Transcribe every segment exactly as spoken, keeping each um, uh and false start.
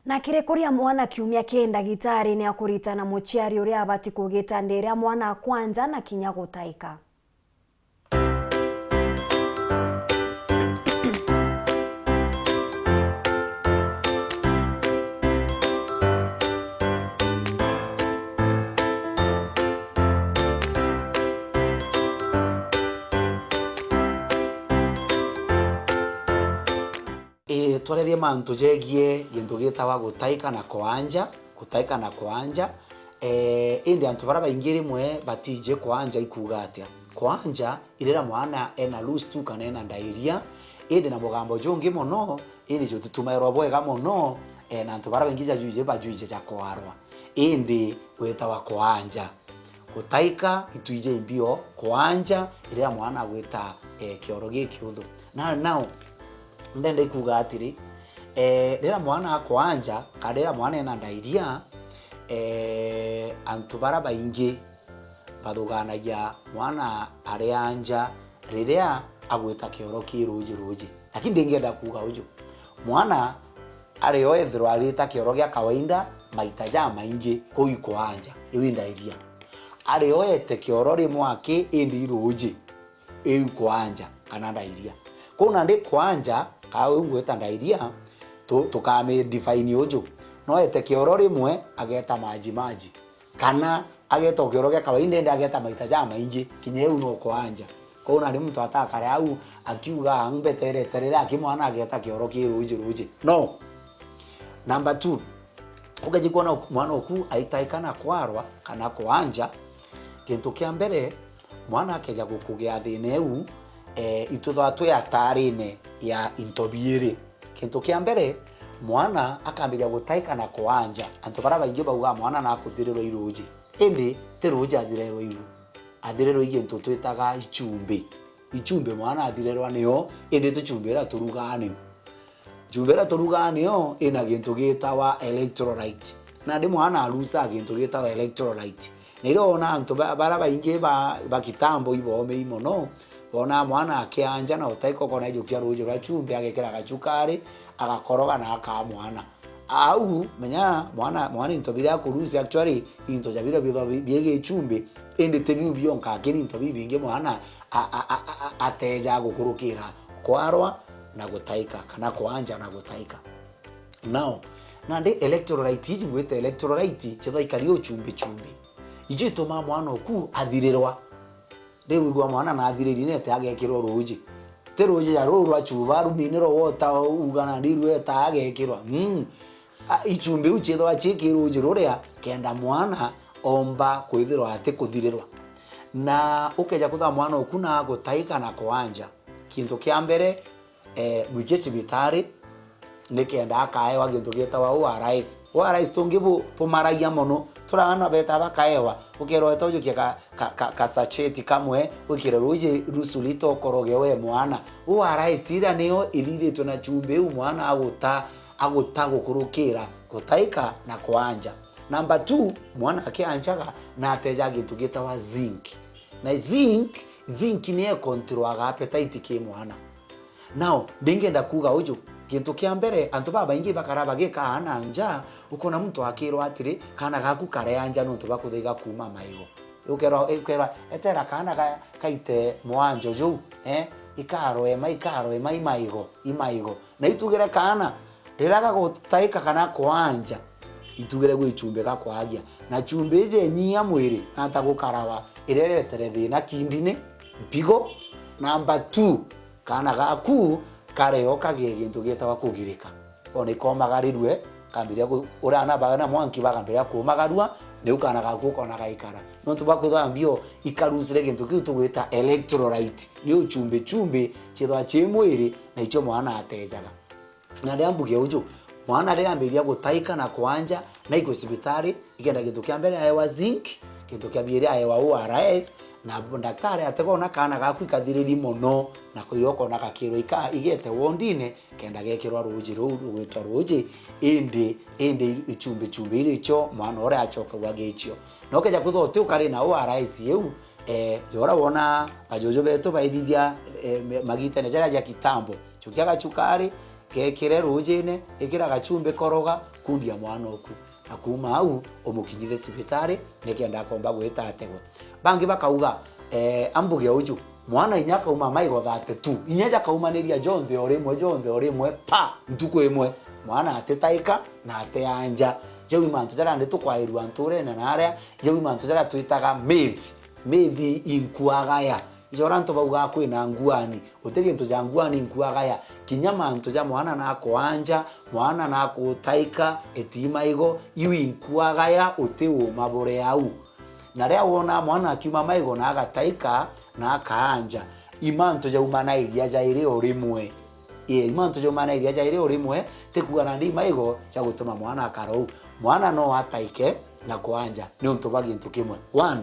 Na kiri kuria mwana kiumia ki, ndagitari ni akuritana muciari uria abati kugita ndi iria mwana akwanja na kinya gutaika. Ii, twarerie mantu jegie gintu gitawa gutaika na kwanja, gutaika na kwanja. Ee, indi antu baria baingi rimwe batiji kwanja ikuuga atia? Kwanja, iriria mwana ena loose tu kana ena ndairia, indi na mugambo jungi mono, indi jutitumairwa bwega mono, ee, na antu baria baingi jajuije bajuije ja kwarwa, indi gwitawa kwanja. Gutaika itwije imbio kwanja iriria mwana agwita, ee, kioro gikiuthu. Na now, ndenda ikuuga atiri, ee, riria mwana akwanja, kana riria mwana ena ndairia, ee, antu baria baingi bathuganagia mwana ari anja riria agwita kioro ki ruuji ruuji. Lakini ndingenda kuuga uju. Mwana ari o ethirwa arita kioro gia kawaida maita jamaingi kuu ikwanja, iu i ndairia. Ari o ete kioro rimwe aki indi i ruuji, iu ikwanja kana ndairia. Kuu nandi kwanja, kaa uyu ngwita ndairia, tu-, tukami define uju. No ete kioro rimwe, ageta maji maji. Kana ageta o kioro gia kawaida, indi ageta maita jamaingi, kinya iu no kwanja. Kwou nandi muntu atakare au akiuga, "Mbeterete riria aki mwana ageta kioro ki ruuji ruuji." No. Number two, ukeji kwona mwana oku aitaika na kwarwa kana kwanja, gintu kia mbere, mwana akeja gukugia thina iu, ee, itwithagwa twi atarine ya into biiri. Gintu kia mbere, mwana akambiria gutaika na kwanja. Antu baria baingi baugaa mwana nakuthirirwa i ruuji. Indi ti ruuji athirirwa iu. Athirirwa i gintu twitaga ichumbi. Ichumbi mwana athirirwa nio, indi ti chumbi iria turugaa niu. Chumbi iria turugaa niyo ina gintu gitawa electrolyte. Nandi mwana alusaa gintu gitawa electrolyte. Na iria wona antu ba-, baria baingi ba, ba kitambo ibomei mono, wona mwana akianja na utaika ukona ijukia ruuji rwa chumbi, agekira gachukari, agakoroga na akaa mwana. Au, menya, mwana, mwana into biria akurusia, actually, into ja biria bithwa bi-, biigi chumbi, indi ti biu bionka, lakini into bibingi mwana a-, a-, a-, a-, a-, ateja gukurukira kwarwa na gutaika, kana kwanja na gutaika. Now, nandi electrolyte iji ngwita electrolyte, chithwa ikari o chumbi chumbi. Ijo itumaa mwana oku athirirwa. Riu igua mwana nathiririe nete agekirwa ruuji. Ti ruuji ja ruu rwa chuba, ruminirwa wota uga nandi rweta agekirwa. Mm. A, ichumbi iu chithwa chi ki ruuji ruria kenda mwana omba kwithirwa ati kuthirirwa. Na ukeja kuthaa mwana oku na gutaika na kwanja. Gintu kia mbere, eh, mwikie cibitari, nikenda akaewa gintu gitawa O R S. O R S tungi bu-, bumaragia mono. Turaana beta bakaewa, ukerwa eta ujukie ka, ka, ka, ka sacheti kamwe, wikire ruuji rusulito ukoroge we mwana. O R S iria niyo ithithitwe na chumbi iu mwana aguta, aguta gukurukira, gutaika na kwanja. Number two, mwana akianjaga na ateja gintu gitawa zinc. Na zinc, zinc niyo ikontroaga appetite ki mwana. Now, ndingenda kuuga uju, gintu kia mbere, antu babaingi bakara bagikaa na nja, ukona muntu akirwa atiri, "Kaana gaku kareanja nontu bwa kuthiga kuuma maigo." Ukerwa, ukerwa, "Etera kaana ga-, gaite mwanjo juu, eh? Ikaroema, ikaroema, i maigo, i maigo." Na itugire kaana, riria gagutaika kana kwanja, itugire gwi chumbi gakwagia. Na chumbi iji inyia mwiri, nata gukarawa, iria iretere thina kindini, mpigo. Number two, kaana gaku kareo kagie gintu gitawa kugirika. Ona ikomagarirue, kambiria ku-, uria ana bawe na mwanki bakambiria kumagarua, niu kaana gaku ukona gaikara. Nontu bwa kwithwa mbio ikarucire gintu kiu tugwita electrolyte. Ni uchumbi chumbi chithwa chi mwiri, na icho mwana atejaga. Na riria mbuge uju, mwana riria ambiria gutaika na kwanja, na ikwe cibitari, ikenda gintu kia mbere aewa zinc, gintu kia biiri aewa O R S, na ndaktari ategona kaana gaku ikathiriri mono, na kwithirwa ukona gakirwa ika-, igete wondine, kenda gekirwa ruuji ruu rugwitwa ruuji, indi, indi ichumbi chumbi iria icho mwana uria achokagwa gichio. Na ukeja kwithwa uti ukari na O R S iu, eh, jora wona bajuju betu baithithia, eh, me-, magitene jaria ja kitambo, chukia gachukari, gekire rujine, ikira gachumbi, koroga, kundia mwana oku. Na kuuma au, umukinyithe cibitari, nikenda akomba gwita ategwe. Bangi bakauga, eh, ambuge uju, mwana inya akauma maigo thirty-two, inya jakaumaniria jonthe o rimwe, jonthe o rimwe, pa, ntuku imwe, mwana atitaika na ateanja. Jau i mantu jaria ndi tukwairua nturene na aria, jau i mantu jaria twitaga myth, myth inkuagaya. Ijo uria antu baugaa kwina nguani, guti gintu ja nguani inkuagaya. Kinya mantu ja mwana nakwanja, mwana nakutaika, eti maigo, iu inkuagaya, uti uma buri au. Na riria wona mwana akiuma maigo na agataika na akaanja, i mantu jaumanairia jairi o rimwe. Ii, i mantu jaumanairia jairi o rimwe, ti kuuga nandi i maigo ja gutuma mwana akara uu. Mwana no ataike na kwanja niuntu bwa gintu kimwe. One,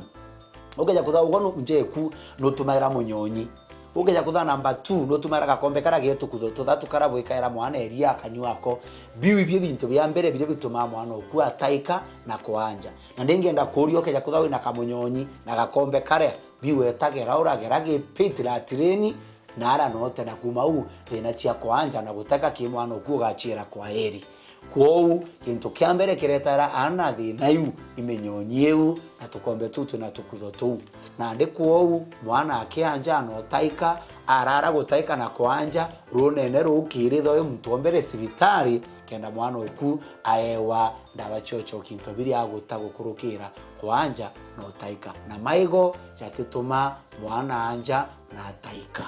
ukeja kutha ugwe nu-, njeku nutumagira munyonyi. Ukeja kutha number two, nutumagira gakombe karia getu kutho tuthatu karia bwikaira mwana eria akanyua ako. Biu ibio bintu bia mbere biria bitumaa mwana oku ataika na kwanja. Na ndingenda kuuria, ukeja kutha wina kamunyonyi na gakombe karia, biu etagira uragera gipitira tireni, na ara note na kuuma uu thina cia kwanja na guteka ki mwana oku ugachiira kwa eri. Kwou, gintu kia mbere kiretaira aana thina iu, i minyonyi iu, na tukombe tuu twina tukutho tuu. Nandi kwou, mwana akianja na utaika, arara gutaika na kwanja, runene ruu kiritho i muntu o mbere cibitari, kenda mwana oku aewa ndawa cia uchoki into biria aguta gukurukira kwanja na utaika. Na maigo jatituma mwana anja na ataika.